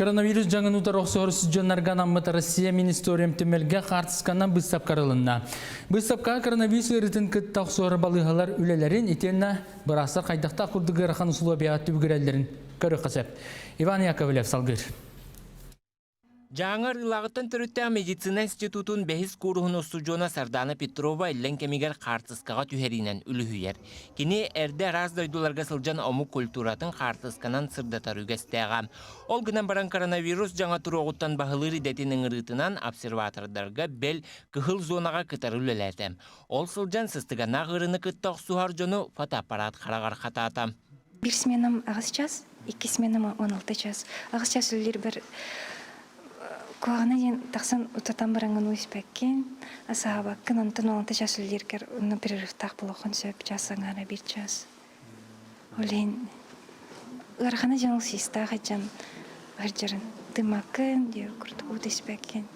Коронавирус дьаҥын утары охсуһар устудьуоннарга анаммыт Россия мин историям түмэлгэ хаартысканан быыстапка арылынна. Быыстапкаҕа коронавирус ыарыытын кытта охсуһар балыыһалар үлэлэрин итиэннэ быраастар хайдахтаах курдук ыарахан усулуобуйаҕа түбүгүрэллэрин көрүөххэ сөп. Иван Яковлев салгыыр. Дьааҥы Арыылааҕыттан төрүттээх медицина институтун бэһис кууруһун устудьуона Сардаана Петрова иллэҥ кэмигэр хаартыскаҕа түһэриинэн үлүһүйэр. Кини эрдэ араас дойдуларга сылдьан омук культуратын хаартысканан сырдатар үгэстээҕэ. Ол гынан баран коронавирус дьаҥа туруоҕуттан баһылыыр идэтин ыҥырыытынан обсерватордарга бэл кыһыл зонаҕа кытары үлэлээтэ. Ол сылдьан сыстыганнаах ыарыыны кытта охсуһар дьону фотоаппарат хараҕар хатаата. Биир сменам аҕыс час, икки сменам 16 час. Аҕыс час үлэлиирбэр куһаҕана диэн тахсан утатан бараҥҥын уу испэккин, асаабаккын, онтон 16 час үлэлииргэр онно перерывтаах буолуоххун сөп, час аҥаара биир час. Ол иһин ыарахана дьон ол систаах дьон сылдьарын тыммаккын диэ курдук уу да испэккин.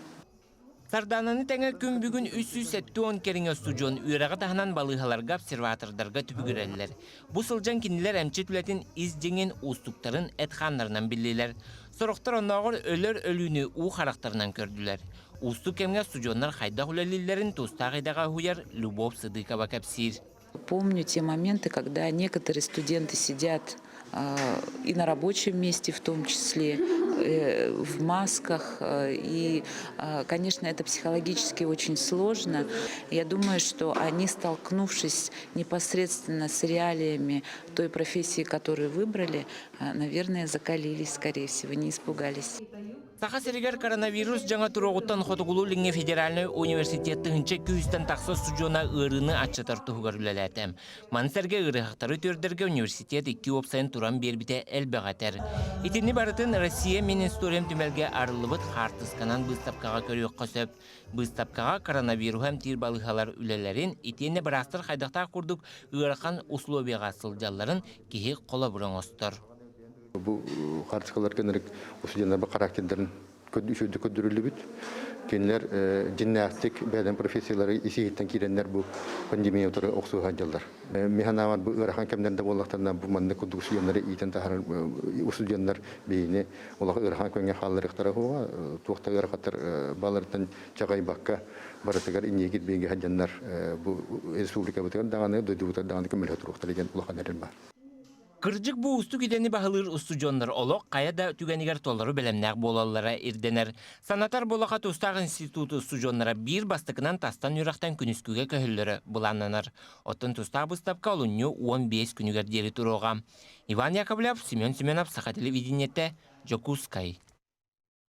Сардаананы тэҥэ күн бүгүн 370 кэриҥэ устудьуон үөрэҕи таһынан балыыһаларга, обсерватордарга түбүгүрэллэр. Бу сылдьан кинилэр эмчит үлэтин ис дьиҥин, уустуктарын эт-хааннарынан биллилэр. Сорохтор оннооҕор өлөр өлүүнү уу харахтарынан көрдүлэр. Уустук кэмҥэ устудьуоннар хайдах үлэлииллэрин тустаах идэҕэ уһуйар Любовь Сыдыкова кэпсиир. Помню те моменты, когда некоторые студенты сидят и на рабочем месте в том числе, в масках. И, конечно, это психологически очень сложно. Я думаю, что они, столкнувшись непосредственно с реалиями той профессии, которую выбрали, наверное, закалились, скорее всего, не испугались. Саха сиригэр коронавирус дьаҥа туруоҕуттан Хотугулуу-Илиҥҥи федеральнай университет тыһыынча күүстэн тахса устудьуона ыарыыны аччатар туһугар үлэлээтэ. Маны сэргэ ыарыһахтары үтүөрдэргэ университет икки уопсайын туран биэрбитэ элбэх этэр. Итини барытын Россия мин историям түмэлгэ арыллыбыт хаартысканан быыстапкаҕа көрүөххэ сөп. Быыстапкаҕа коронавируһу эмтиир балыыһалар үлэлэрин итиэннэ быраастар хайдахтаах курдук ыарахан условияҕа сылдьалларын киһи холобур оҥостор. Бу хаартыскаларга ынырык устудьуоннарбыт характердарын үчүгэйдик көрдөрүллүбүт. Кинилэр дьиннээхтик бэйэлэрин профессиялары ис-иһиттэн киирэннэр бу пандемия утары охсуһа сылдьаллар. Мин санаабар бу ыарахан кэмнэрдэ буоллахтарына бу маннык курдук устудьуоннары иитэн таһаарар устудьуоннар биһини улахан ыарахан күҥҥэ хаалларыахтара суоҕа. Туох да ыарахаттар бааларыттан чаҕыйбакка барытыгар инники кирбиигэ сылдьаннар бу республикабытыгар даҕаны, дойдубутугар даҕаны көмөлөһө туруохтара диэн улахан эрэл баар. Кырдьык бу уустук идэни баһылыыр устудьуоннар олох хайа да түгэнигэр толору бэлэмнээх буолаллара ирдэнэр. Санатар буоллахха тустаах институт устудьуоннара биир бастакынан тастан үөрэхтэн күнүскүгэ көһөллөрө былааннанар. Оттон тустаах быыстапка олунньу 15 күнүгэр диэри туруоҕа. Иван Яковлев, Семен Семенов, Саха телевидениетэ, Дьокуускай.